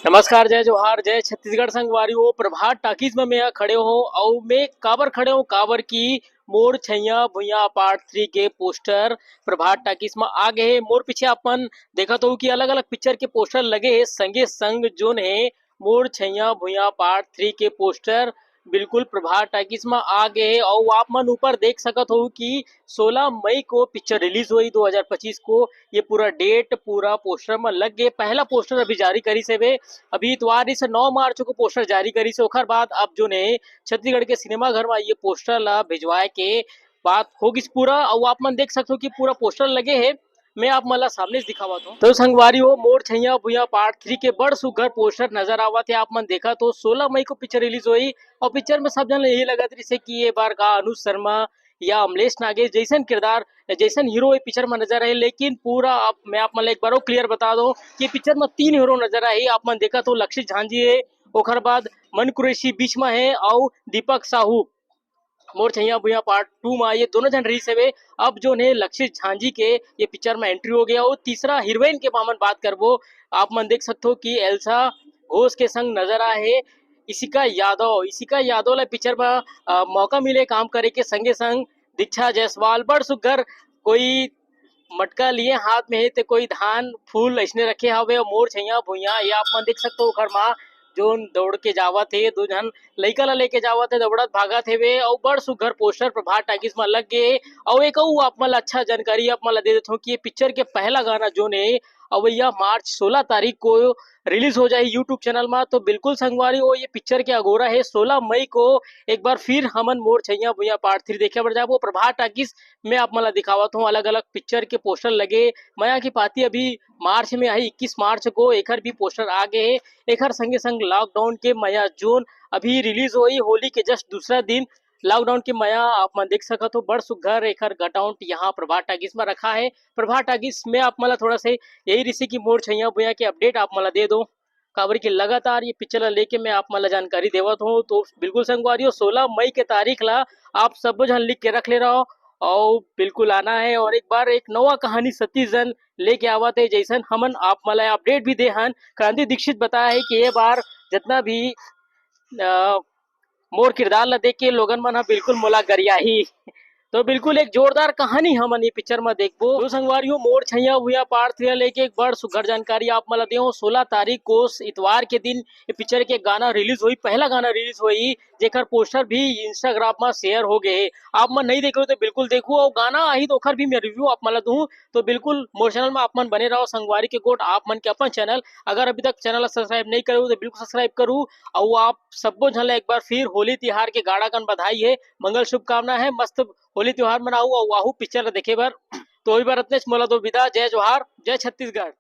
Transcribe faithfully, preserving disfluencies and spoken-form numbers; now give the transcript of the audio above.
नमस्कार, जय जोहार, जय छत्तीसगढ़ संगवारी हो। प्रभात टाकीज में मैं खड़े हों अउ मैं काबर खड़े हों, काबर कि मोर छैया भुइया पार्ट थ्री के पोस्टर प्रभात टाकीज में आ गए हे। मोर पीछे आप मन देखत हो कि अलग-अलग पिक्चर के पोस्टर लगे हे, संगे संग जोन हे मोर छैया भुइया पार्ट थ्री के पोस्टर बिल्कुल प्रभात टाकीज में आ गए हे। अउ आप मन ऊपर देख सकत हो कि सोलह मई को पिक्चर रिलीज होही दो हज़ार पच्चीस को। ये पूरा डेट, पूरा पोस्टर में लग गए। पहला पोस्टर अभी जारी करिस हेबे, अभी इतवार से नौ मार्च को पोस्टर जारी करिस हे। ओखर बाद अब जोन हे छत्तीसगढ़ के सिनेमा घर में ये पोस्टर ला भिजवाए के बात हो गिस पूरा। अउ आप मन देख सकते हो कि पूरा पोस्टर लगे हे, मैं आप मन ला सामने से दिखावत हूँ। तो संगवारी हो, मोर छैया भुइया पार्ट थ्री के बड़ सुग्घर पोस्टर नजर आवत हे। आप मन देखा तो सोलह मई को पिक्चर रिलीज होही अउ पिक्चर में सब झन यही लगत रहिसे कि ये बार का अनुज शर्मा या अमलेश नागेश जैसन किरदार, जैसन हीरो ये पिक्चर में नजर आही। लेकिन पूरा आप, मैं आप मन ला एक बार क्लियर बता दूं कि पिक्चर में तीन हीरो नजर आही। आप मन देखा तो लक्षित झांझी हे, ओखर बाद मन कुरैशी बीच में हे अउ दीपक साहू मोर छैया भुइया पार्ट टू में ये दोनों झन रहिस हेबे। अब जोन हे लक्षित झांझी के ये पिक्चर में एंट्री हो गया। अउ तीसरा हीरोइन के हमन बात करबो, आप मन देख सकते हो कि एल्सा घोष के संग नजर आए हे इशिका यादव। इशिका यादव ला पिक्चर में अ, मौका मिले काम करे के, संगे संग दीक्षा जायसवाल बड़ सुग्घर कोई मटका लिए हाथ में हे ते कोई धान फूल ऐसने रखे हवे अउ मोर छैया भुइया ये आप मन देख सकते हो। ओखर माँ जोन दौड़ के जावत हे, दो झन लइका ला लेके जावत हे, दौड़त भागत हेवे अउ बड़ सुग्घर पोस्टर प्रभात टाकीज में लग गए हे। अउ एक अउ आप मन ला अच्छा जानकारी आप मन ला दे देथों कि ये पिक्चर के पहला गाना जोन हे अवैया मार्च सोलह तारीख को रिलीज हो जाही YouTube चैनल में। तो बिल्कुल संगवारी हो, ये पिक्चर के अगोरा हे सोलह मई को। एक बार फिर हमन मोर छैया भुइया पार्ट थ्री देखे बर जाबो प्रभात टाकीज। मैं आप मन ला दिखावत हूँ अलग अलग पिक्चर के पोस्टर लगे। मया की पाती अभी मार्च में आही, इक्कीस मार्च को एकर भी पोस्टर आ गए हे। एकर संगे संग लॉकडाउन के मया जोन अभी रिलीज होही होली के जस्ट दूसरा दिन। लॉकडाउन के मया आप मन देख सकत हो, बड़ सुग्घर एकर गटाउंट यहाँ प्रभात टाकीज में रखा हे। प्रभात टाकीज में आप मन ला थोड़ा से यही रहिसे कि मोर छैया भुइया के अपडेट आप मन ला दे दो, काबर कि लगातार ये पिक्चर ला लेके मैं आप मन ला जानकारी देवत हूँ। तो बिल्कुल संगवारी हो, सोलह मई के तारीख ला आप सबो झन लिख के रख ले रहो अउ बिल्कुल आना हे। अउ एक बार एक नवा कहानी सतीश जैन लेके आवत हे, जैसन हमन आप मन ला अपडेट भी दे हन। क्रांति दीक्षित बताया हे कि ये बार जितना भी अ, मोर किरदार ला देख के लोगन मन ह बिल्कुल मोला गरियाही। तो बिल्कुल एक जोरदार कहानी हमन ये पिक्चर म देखबो। तो संगवारी हो, मोर छैया भुइया पार्ट थ्री लेके एक बड़ सुग्घर जानकारी आप मन ला देहूं। सोलह तारीख को इतवार के दिन ये पिक्चर के गाना रिलीज होही, पहला गाना रिलीज होही, जेकर पोस्टर भी Instagram म शेयर हो गए हे। आप मन नहीं देखे हो तो बिल्कुल देखो, अउ गाना आही तो ओकर भी मैं रिव्यू आप मन ला दूं। तो बिल्कुल मोर चैनल म आप मन बने रहो। संगवारी के गोठ आप मन के अपन चैनल, अगर अभी तक चैनल ला सब्सक्राइब नहीं करे हो तो बिल्कुल सब्सक्राइब करू। अउ आप सब्बो झन ला एक बार फिर होली तिहार के गाड़ा कन बधाई हे, मंगल शुभकामना हे। मस्त होली तिहार मनाहू अउ आहू पिक्चर ला देखे बर। तो ओही बर अतनेच, मोला दो विदा। जय जोहार, जय छत्तीसगढ़।